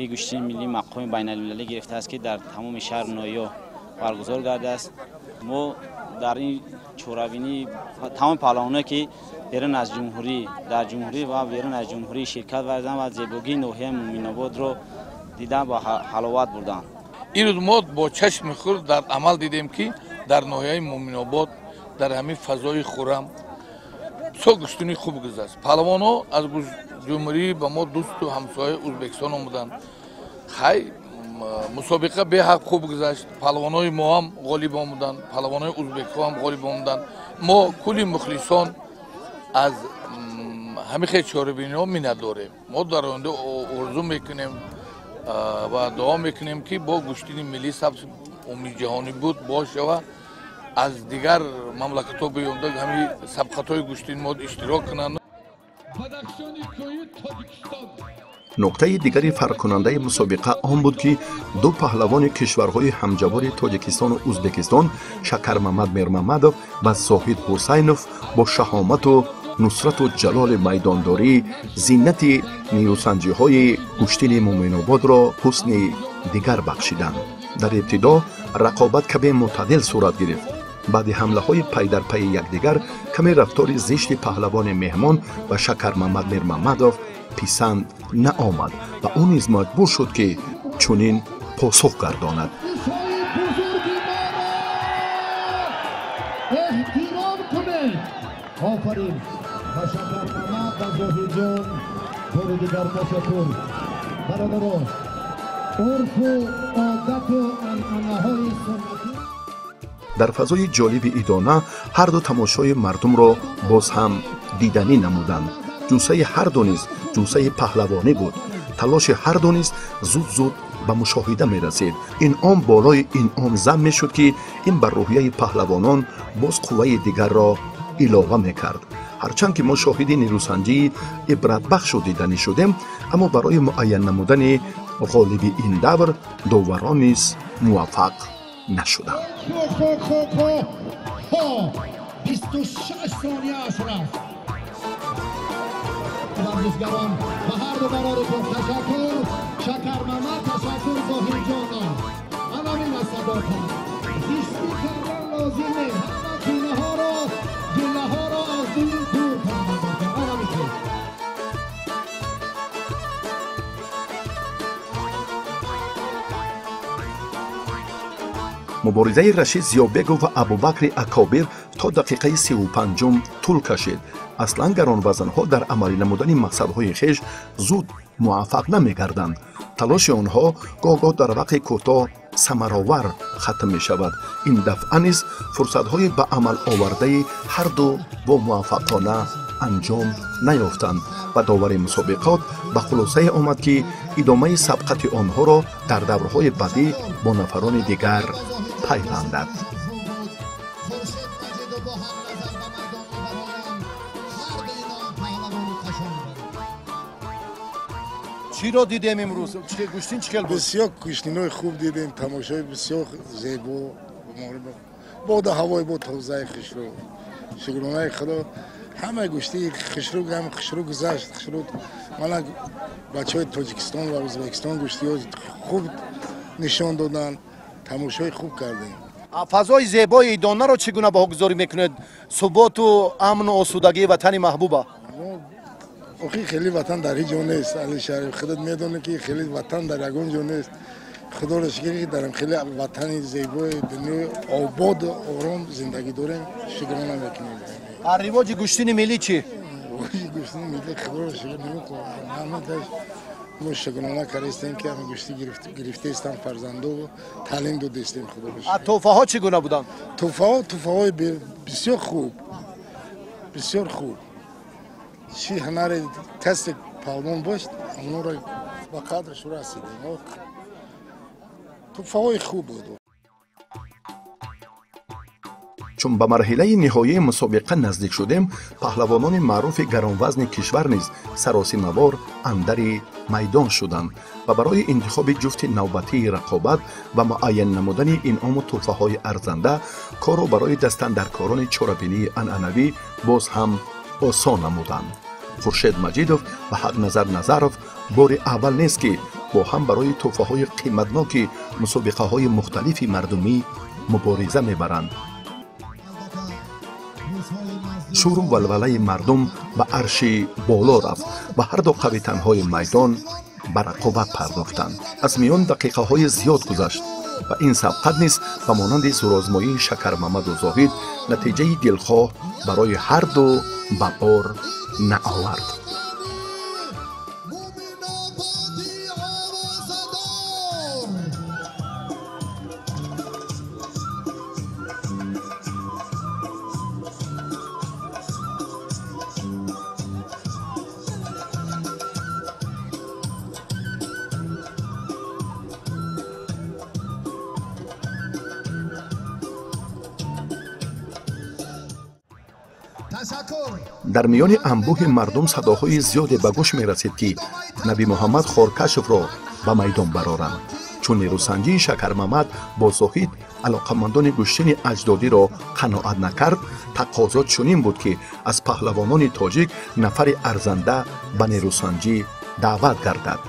Ин гӯштини миллӣ мақоми байналмилалӣ гирифтааст, ки дар тамоми шаҳр ноҳияҳо баргузор гардааст. Мо дар ин чорабинӣ тамоми паҳлавоное ки берун аз ҷумҳурӣ, дар ҷумҳурӣ ва берун аз ҷумҳурӣ ширкат варзиданд ва зебогии ноҳияи Мӯминободро дидан ба ҳаловат бурданд. Имрӯз мо бо чашми худ дар амал дидем, ки дар ноҳияи Мӯминобод дар ҳамин фазои хуррам бисёр гӯштини хуб гузашт. Паҳлавонҳо аз ҷумҳурӣ ба мо дӯсту ҳамсояи Ӯзбекистон омаданд. Хай, мусобиқа беҳақ хуб гузашт. Паҳлавонҳои мо ҳам ғолиб омаданд, паҳлавонҳои ӯзбекҳо ҳам ғолиб омаданд. Мо кулли мухлисон аз ҳамин хел чорабиниҳо миннат дорем. Мо дар оянда орзу мекунем ва дуо мекунем, ки бо гӯштини миллӣ сабт умумиҷаҳонӣ буд бошава, аз дигар мамлакатҳо биёнда ҳамин сабқатҳои гӯштини мо иштирок кунанд. Нуктаи дигари фарқкунандаи мусобиқа он буд, ки ду паҳлавони кишварҳои ҳамҷавори Тоҷикистону Ӯзбекистон Шакармамад Мирмамадов ва Зоҳид Ҳусайнов бо шаҳомату нусрату ҷалоли майдондорӣ зинати нерӯсанҷиҳои гӯштини Мӯминободро ҳусни дигар бахшиданд. Дар ибтидо рақобат каме мӯътадил сурат гирифт. Баъди ҳамлаҳои пайдарпайи якдигар каме рафтори зишти паҳлавони меҳмон ва Шакармамад Мирмамадов писанд наомад ва ӯ низ маҷбур шуд, ки чунин Посух гардонад. Эҳтиром кунед. Офарин ба Шакармамад ва Зоҳирҷон, бори дигар ташаккур. Бародарон, урфу одату анъанаҳои суннатӣ. Дар фазои ҷолиби идона ҳарду тамошои мардумро боз ҳам диданӣ намуданд. Ҷусаи ҳарду низ ҷусаи паҳлавонӣ буд. Талоши ҳарду низ зуд-зуд ба мушоҳида мерасид. Инъом болои инъом зам мешуд, ки ин бар рӯҳияи паҳлавонон боз қувваи дигарро илова мекард. Ҳарчанд ки мо шоҳиди нерӯсанҷии ибратбахшу диданӣ шудем, аммо барои муайян намудани ғолиби ин давр доварон низ муваффақ нашуданд. 26 сонияаш рафт. Варзишгарон ба ҳарду барори худ ташаккур. Шакармамад, ташаккур Зоҳирҷонон. Ҳамин аст садоқат. Зиштӣ кардан лозим нест. Ҳама кинаҳоро, гилаҳоро аз дил дур кардан. Ҳамин. Муборизаи Рашид Зиёбегов ва Абубакри Акобир то дақиқаи 35-ум тӯл кашид. Аслан гаронвазнҳо дар амалӣ намудани мақсадҳои хеш зуд муваффақ намегарданд. Талоши онҳо гоҳ-гоҳ дар вақти кӯтоҳ самаровар хатм мешавад. Ин дафъа низ фурсатҳои ба амал овардаи ҳарду бо муваффақона анҷом наёфтанд ва довари мусобиқот ба хулосае омад, ки идомаи сабқати онҳоро дар даврҳои баъдӣ бо нафарони дигар пайвандад. Чиро дидем имрӯз? Гӯштин чӣ хел буд? Бисёр гӯштинои хуб дидем, тамошои бисёр зебо, боду ҳавои бо тозаи хушрӯ. Шукронаи Худо, ҳамаи гӯштии хушрӯ ҳам хушрӯ гузашт. Хушрӯ мана бачаҳои Тоҷикистон ва Ӯзбекистон гӯштиҳо хуб нишон доданд, тамошои хуб кардем. Фазои зебои идонаро чӣ гуна баҳогузорӣ мекунед? Суботу амну осудагии ватани маҳбуба. Охи хеле ватан дар ҳеҷ ҷо нест, Али Шариф. Худат медонӣ, ки хеле ватан дар ягон ҷо нест. Худоро шукр, ки дар хеле ватани зебои дунёи ободу ором зиндагӣ дорем, шукрона мекунем. А ривоҷи гӯштини миллӣ чӣ? Ривоҷи гӯштини миллӣ, худоро шукр, ҳаматаш мо шукрона кардастем, ки ҳама гӯштӣ гирифтаистам, фарзандо таълим додастем, худоро шукр. А тӯҳфаҳо чӣ гуна буданд? Тӯҳфаҳо тӯҳфаҳои бисёр хуб, бисёр хуб. Чӣ ҳунаре касе паҳлавон бошад, онро ба қадраш расидем. Тӯҳфаҳои хуб буд. Чун ба марҳилаи ниҳоии мусобиқа наздик шудем, паҳлавонони маъруфи гаронвазни кишвар низ саросимавор андари майдон шуданд ва барои интихоби ҷуфти навбатии рақобат ва муайян намудани инъому тӯҳфаҳои арзанда корро барои дастандаркорони чорабинии анъанавӣ боз ҳам осон намуданд. Хуршед Маҷидов ва Ҳақназар Назаров бори аввал нест, ки бо ҳам барои тӯҳфаҳои қиматноки мусобиқаҳои мухталифи мардумӣ мубориза мебаранд. Шӯру валвалаи мардум ба арши боло рафт ва ҳарду қавитанҳои майдон ба рақобат пардохтанд. Аз миён дақиқаҳои зиёд гузашт ва ин сабқат низ ба монанди зӯрозмоии Шакармамаду Зоҳид натиҷаи дилхоҳ барои ҳарду ба бор наовард. Дар миёни анбӯҳи мардум садоҳои зиёде ба гӯш мерасид, ки Наби Муҳаммад Хоркашовро ба майдон бароранд. Чун нерӯсанҷии Шакармамад бо Зоҳид алоқамандони гӯштини аҷдодиро қаноат накард, тақозо чунин буд, ки аз паҳлавонони тоҷик нафари арзанда ба нерӯсанҷӣ даъват гардад.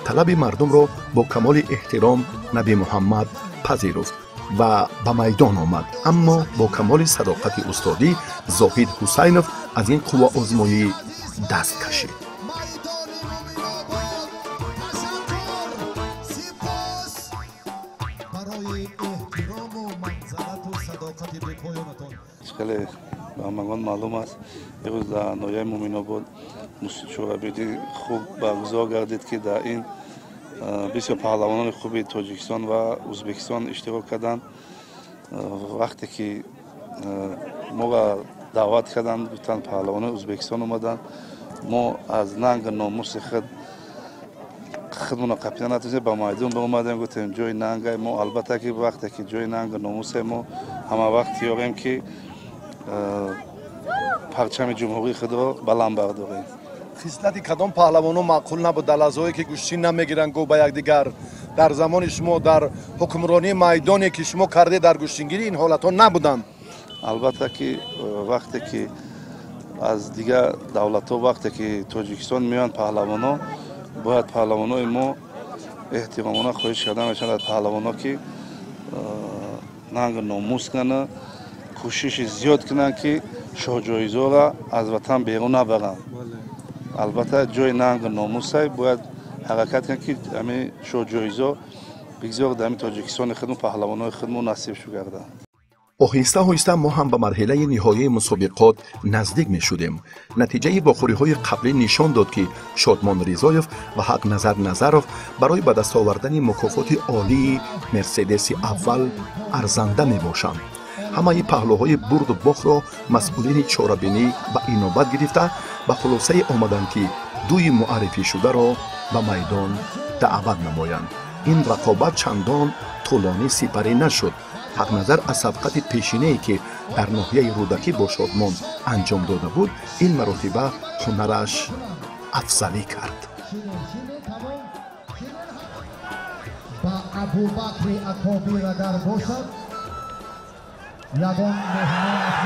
Талаби мардумро бо камоли эҳтиром Наби Муҳаммад пазируфт ва ба майдон омад. Аммо бо камоли садоқати устодӣ Зоҳид Ҳусайнов аз ин қувваозмоӣ даст кашид. Хеле ба ҳамагон маълум аст, имрӯз дар ноҳияи Муъминобод чорабинӣ хуб баргузор гардид, ки дар ин бисёр паҳлавонони хуби Тоҷикистон ва Ӯзбекистон иштирок карданд. Вақте ки моро даъват карданд, гуфтанд паҳлавонои Ӯзбекистон омаданд, мо аз нангу номуси худ худмонро қапида натавонистем, ба майдон биомадем, гуфтем ҷои нангай мо. Албатта ки вақте ки ҷои нангу номусе, мо ҳама вақт тиёрем, ки парчами ҷумҳурии худро баланд бардорем. Хислати кадом паҳлавоно маъқул набуд дар лаҳзаҳое ки гӯштин намегиранд гӯ ба якдигар? Дар замони шумо, дар ҳукмронии майдоне ки шумо кардед дар гӯштингирӣ, ин ҳолатҳо набуданд? Албатта ки вақте ки аз дигар давлатҳо, вақте ки Тоҷикистон меоянд паҳлавонҳо, бояд паҳлавонҳои мо эҳтиромона хоҳиш карда мешаванд аз паҳлавонҳо, ки нангу номус кунанд, кӯшиши зиёд кунанд, ки шоҳҷоизоро аз ватан берун набаранд. Албатта ҷои нангу номусай, бояд ҳаракат кунанд, ки ҳамин шоҳҷоизо бигзор дар ҳамин Тоҷикистони худмон паҳлавонҳои худмон насиб шу гарданд. Оҳиста оҳиста мо ҳам ба марҳилаи ниҳоии мусобиқот наздик мешудем. Натиҷаи вохӯриҳои қаблӣ нишон дод, ки Шодмон Ризоев ва Ҳақназар Назаров барои ба даст овардани мукофоти олии Мерседеси аввал арзанда мебошанд. Ҳамаи паҳлӯҳои бурду бохтро масъулини чорабинӣ ба инобат гирифта, ба хулосае омаданд, ки дуи муаррифишударо ба майдон даъват намоянд. Ин рақобат чандон тӯлонӣ сипарӣ нашуд. Ҳақназар аз сабқати пешинае, ки дар ноҳияи Рӯдакӣ бо Шодмон анҷом дода буд, ин маротиба ҳунараш афзалӣ кард. Ба Абубакри Акобир агар бошад ягон меҳмон аз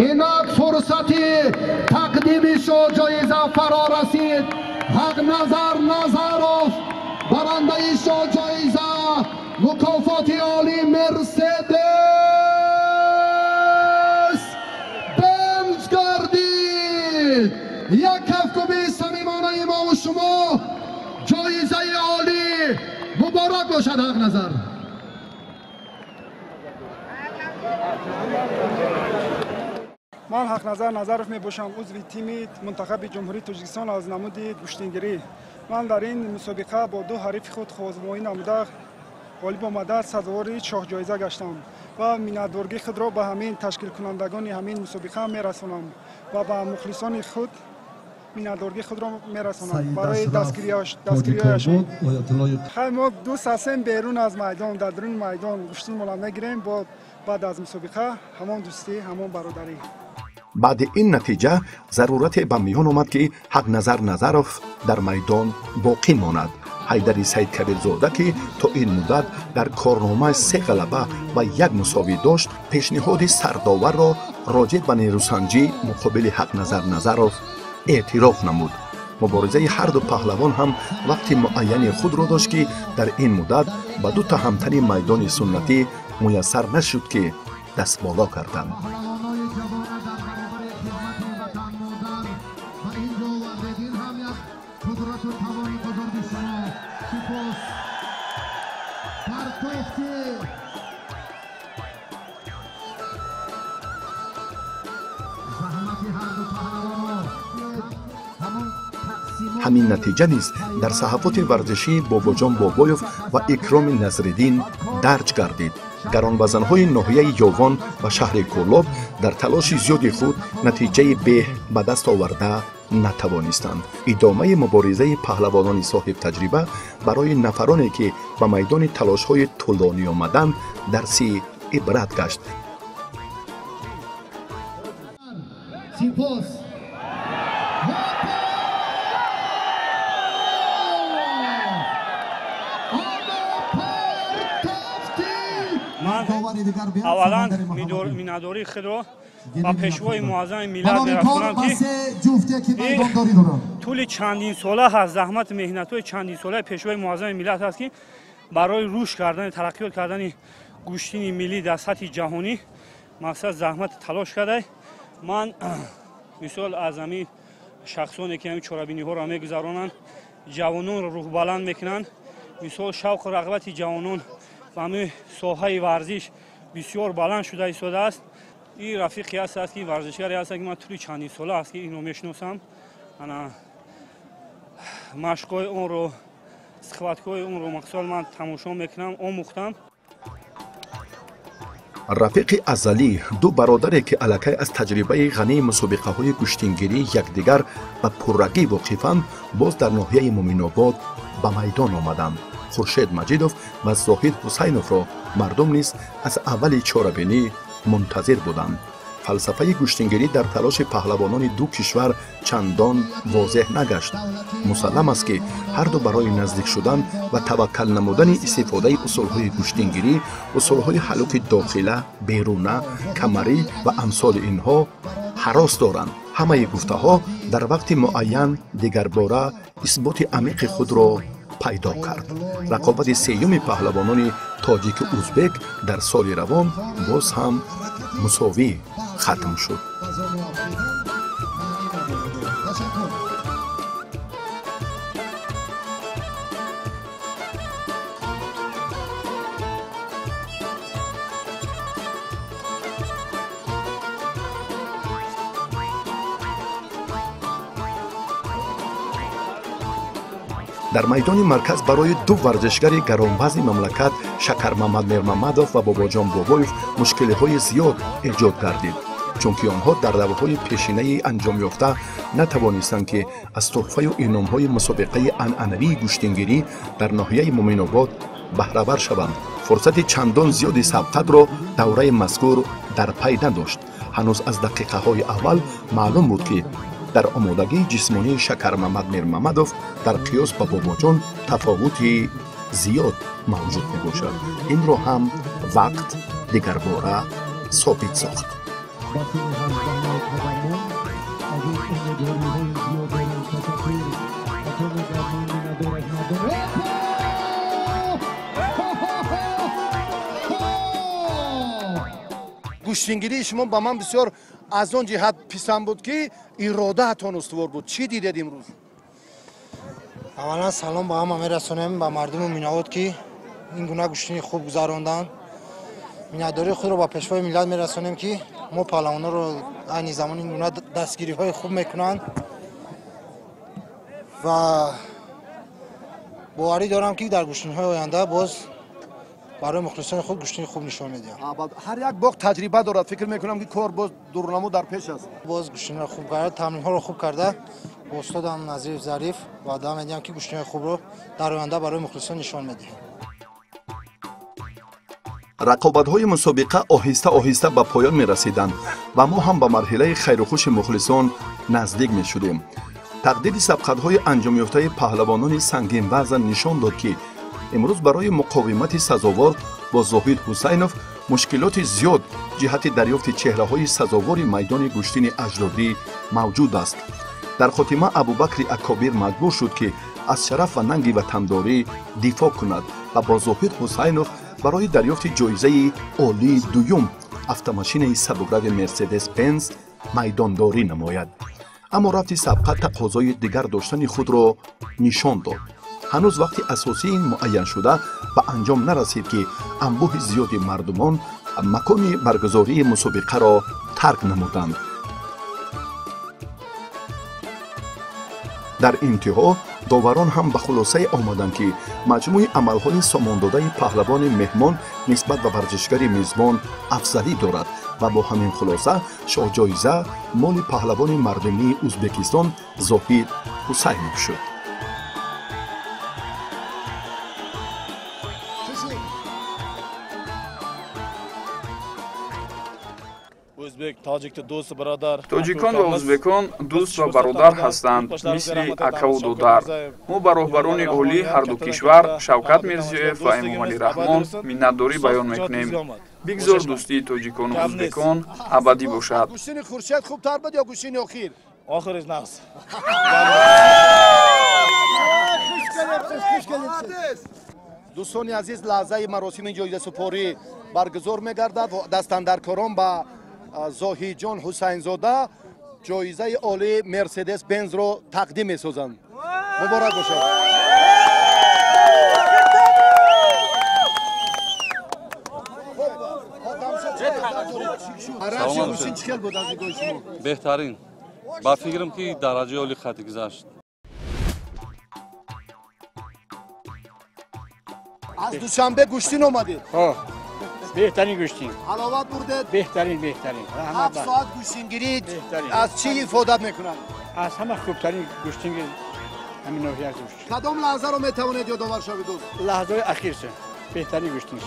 инак фурсати тақдими шоҳҷоиза фаро расид. Ҳақназар Назаров барандаи шоҳҷоиза мукофоти олии Мерседес Бенз гардид. Як кафкуби самимонаи мову шумо, ҷоизаи олӣ муборак бошад, Ҳақназар. Ман Ҳақназар Назаров мебошам, узви тими мунтахаби Ҷумҳурии Тоҷикистон аз намуди гӯштингирӣ. Ман дар ин мусобиқа бо ду ҳарифи худ хозмоӣ намуда, ғолиб омада, сазовори шоҳҷоиза гаштам ва миннатдоргии худро ба ҳамин ташкилкунандагони ҳамин мусобиқа мерасонам ва ба мухлисони худ миннатдоргии худро мерасонам барои дастгириҳояшон. Хай, мо дӯст ҳастем берун аз майдон, дар дуруни майдон гӯштинмонро мегирем, бо баъд аз мусобиқа ҳамон дӯстӣ, ҳамон бародарӣ. Баъди ин натиҷа зарурате ба миён омад, ки Ҳақназар Назаров дар майдон боқӣ монад. Ҳайдари Саидкабирзода, ки то ин муддат дар корномааш се ғалаба ва як мусовӣ дошт, пешниҳоди сардоварро роҷеъ ба нерӯсанҷӣ муқобили Ҳақназар Назаров эътироф намуд. Муборизаи ҳарду паҳлавон ҳам вақти муайяни худро дошт, ки дар ин муддат ба ду таҳамтани майдони суннатӣ муяссар нашуд, ки дастболо карданд. Ҳамин натиҷа низ дар саҳафоти варзишии Бобоҷон Бобоев ва Икроми Назриддин дарҷ гардид. Гаронвазанҳои ноҳияи Ёвон ва шаҳри Кӯлоб дар талоши зиёди худ натиҷаи беҳ ба даст оварда натавонистанд. Идомаи муборизаи паҳлавонони соҳибтаҷриба барои нафароне, ки ба майдони талошҳои тӯлонӣ омаданд, дарси ибрат гашт. Сипос. Аввалан миннатдории худро ба пешвои муаззами миллат мерасонам, ки тӯли чандинсола ҳаст, заҳмату меҳнатҳои чандинсолаи пешвои муаззами миллат ҳаст, ки барои рушд кардани, тараққиёт кардани гӯштини миллӣ дар сатҳи ҷаҳонӣ мақсад заҳмату талош карда. Ман мисол аз ҳамин шахсоне, ки ҳамин чорабиниҳоро мегузаронанд, ҷавононро рӯҳбаланд мекунанд. Мисол, шавқу рағбати ҷавонон ба ҳамин соҳаи варзиш бисёр баланд шуда истодааст. Ин рафиқе ҳаст, ки варзишгаре ҳаст, ки ман тӯли чандин сола аст, ки инро мешиносам. Ана машқҳои онро, схваткҳои онро мақсад ман тамошо мекунам, омӯхтам. Рафиқи азалӣ, ду бародаре, ки аллакай аз таҷрибаи ғании мусобиқаҳои гӯштингирии якдигар ба пуррагӣ воқифанд, боз дар ноҳияи Муминобод ба майдон омаданд. Хуршед Маҷидов ва Зоҳид Ҳусайновро мардум низ аз аввали чорабинӣ мунтазир буданд. Фалсафаи гӯштингирӣ дар талоши паҳлавонони ду кишвар чандон возеҳ нагашт. Мусаллам аст, ки ҳарду барои наздик шудан ва таваккал намудани истифодаи усулҳои гӯштингирӣ, усулҳои ҳалуки дохила, беруна, камарӣ ва амсоли инҳо ҳарос доранд. Ҳамаи гуфтаҳо дар вақти муайян дигарбора исботи амиқи худро пайдо кард. Рақобати сеюми паҳлавонони тоҷику узбек дар соли равон боз ҳам мусовӣ хатм шуд. Дар майдони марказ барои ду варзишгари гаронвазни мамлакат, Шакармамад Мирмамадов ва Бобоҷон Бобоев, мушкилиҳои зиёд эҷод гардид, чунки онҳо дар даврҳои пешинаи анҷомёфта натавонистанд, ки аз тӯҳфаю иномҳои мусобиқаи анъанавии гӯштингирӣ дар ноҳияи Муминобод баҳравар шаванд. Фурсати чандон зиёди сабқатро давраи мазкур дар пай надошт. Ҳанӯз аз дақиқаҳои аввал маълум буд, ки дар омодагии ҷисмонии Шакармамад Мирмамадов дар қиёс ба Бобоҷон тафовути зиёд мавҷуд мебошад. Инро ҳам вақт дигарбора собит сохт. Гӯштингирии шумо ба ман бисёр аз он ҷиҳат писанд буд, ки иродаатон устувор буд. Чӣ дидед имрӯз? Аввалан салом ба ҳама мерасонем, ба мардуми Муминобод, ки ин гуна гӯштини хуб гузаронданд. Миннатдории худро ба пешвои миллат мерасонем, ки мо паҳлавонҳоро айни замон ин гуна дастгириҳои хуб мекунанд ва боварӣ дорам, ки дар гӯштиниҳои оянда боз барои мухлисони худ гӯштини хуб нишон медиҳам. Ҳар як боғ таҷриба дорад. Фикр мекунам, ки кор боз дурнамо дар пеш аст. Боз гӯштиниро хуб карда, тамринҳоро хуб карда, бо устодам Назир Зариф ваъда медиҳам, ки гӯштиниҳои хубро дар оянда барои мухлисон нишон медиҳем. Рақобатҳои мусобиқа оҳиста оҳиста ба поён мерасиданд ва мо ҳам ба марҳилаи хайрухуши мухлисон наздик мешудем. Тақдири сабқатҳои анҷомёфтаи паҳлавонони сангинвазн нишон дод, ки имрӯз барои муқовимати сазовор бо Зоҳид Ҳусайнов мушкилоти зиёд ҷиҳати дарёфти чеҳраҳои сазовори майдони гӯштини аҷдодӣ мавҷуд аст. Дар хотима Абубакри Акобир маҷбур шуд, ки аз шараф ва нанги ватандорӣ дифоъ кунад ва бо Зоҳид Ҳусайнов барои дарёфти ҷоизаи олии дуюм, автомошинаи сабукрави Мерседес Бенз, майдондорӣ намояд. Аммо рафти сабқат тақозои дигар доштани худро нишон дод. Ҳанӯз вақти асосии муайяншуда ба анҷом нарасид, ки анбӯҳи зиёди мардумон макони баргузории мусобиқаро тарк намуданд. Дар интиҳо доварон ҳам ба хулосае омаданд, ки маҷмӯи амалҳои сомондодаи паҳлавони меҳмон нисбат ба варзишгари мизбон афзалӣ дорад ва бо ҳамин хулоса шоҳҷоиза моли паҳлавони мардумии Узбекистон Зоҳид Ҳусайнов шуд. Ӯзбек Тоҷикон ва ӯзбекон дӯст ва бародар ҳастанд, мисли акаву додар. Мо ба роҳбарони олии ҳарду кишвар, Шавкат Мирзиёев ва Эмомалӣ Раҳмон, миннатдорӣ баён мекунем. Бигзор дӯстии тоҷикону ӯзбекон абадӣ бошад. Гӯштини Хуршед хубтар буд ё гӯштини охир? Охириш нағз. Дӯстони азиз, лаҳзаи маросими ҷоизасупорӣ баргузор мегардад. Дастандаркорон ба Зоҳидҷон Ҳусайнзода ҷоизаи олии Мерседес Бензро тақдим месозанд. Муборак бошад. Беҳтарин. Ба фикрам ки дараҷаи олӣ хати гузашт. Аз Душанбе гӯштин омадед? Беҳтарин гӯштин. Ҳаловат бурдед? Беҳтарин, беҳтарин. 7 соат гӯштингирӣ аз чӣ ифодат мекунад? Аз ҳама хубтарин гӯштингир ҳамин ноҳия гӯшт. Кадом лаҳзаро метавонед ёдовар шавед, дӯст? Лаҳзаи ахирша. Беҳтарин гӯштин.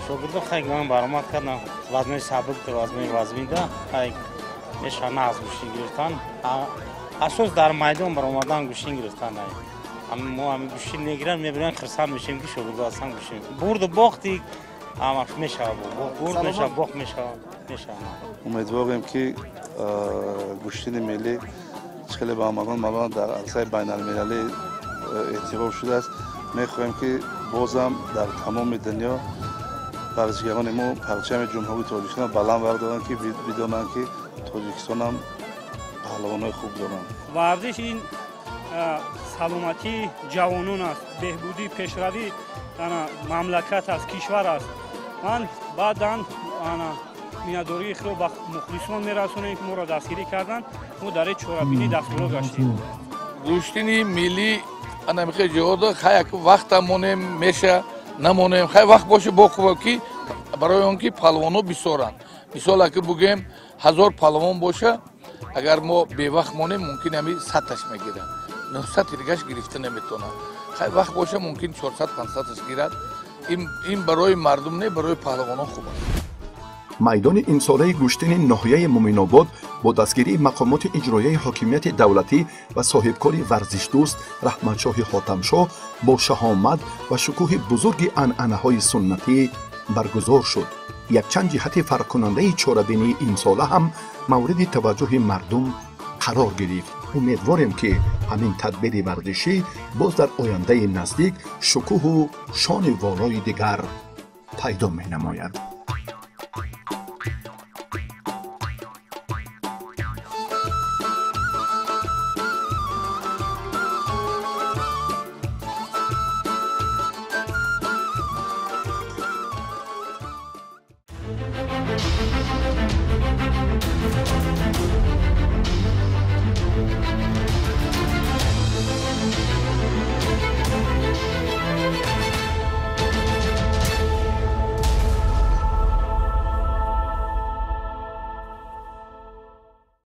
Шогирдо хай ман баромад кардам. Вазнои сабук, вазнои вазмида, хай мешавад аз гӯштин гирифтан. Асос дар майдон баромадан гӯштин гирифтан. Мо ҳамин гӯштин мегиранд, мебинанд, хурсанд мешавем ки шогирдо ҳастан гӯштин. Бурду бохти ҳамаш мешавад, бурд мешавад, бохт мешавад, мешавад. Умедворем ки гӯштини миллӣ хеле ба ҳамагон маълум дар арсаи байналмилалӣ эътироф шудааст. Мехоҳем ки бозам дар тамоми дунё варзишгарони мо парчами Ҷумҳурии Тоҷикистонро баланд бардоранд, ки бидонанд ки Тоҷикистонам паҳлавонои хуб доранд. Варзиш ин саломатии ҷавонон аст, беҳбудии пешравии мамлакат аст, кишвар аст. Ман баъдан миннатдории худро ба мухлисон мерасонем, ки моро дастгирӣ карданд. Мо дар ин чорабинӣ дастболо гаштем. Гӯштини миллӣ анамихе ҷода хай як вақта монем меша намонем, хай вақт боше бо хуб ки барои он ки палвонҳо бисёранд. Мисол аки бугем 1000 палвон боша, агар мо бевақт монем мумкин ҳами 100-таш мегирад, 900 дигаш гирифта наметавонад. Хай вақт боша мумкин 400-500-таш гирад. Ин барои мардум не, барои паҳлавонон хуб аст. Майдони имсолаи гӯштини ноҳияи Муминобод бо дастгирии мақомоти иҷроияи ҳокимияти давлатӣ ва соҳибкори варзишдӯст Раҳматшоҳи Ҳотамшоҳ бо шаҳомат ва шукӯҳи бузурги анъанаҳои суннатӣ баргузор шуд. Якчанд ҷиҳати фарқкунандаи чорабинии имсола ҳам мавриди таваҷҷӯҳи мардум қарор гирифт. Умедворем, ки ҳамин тадбири варзишӣ боз дар ояндаи наздик шукӯҳу шони волои дигар пайдо менамояд.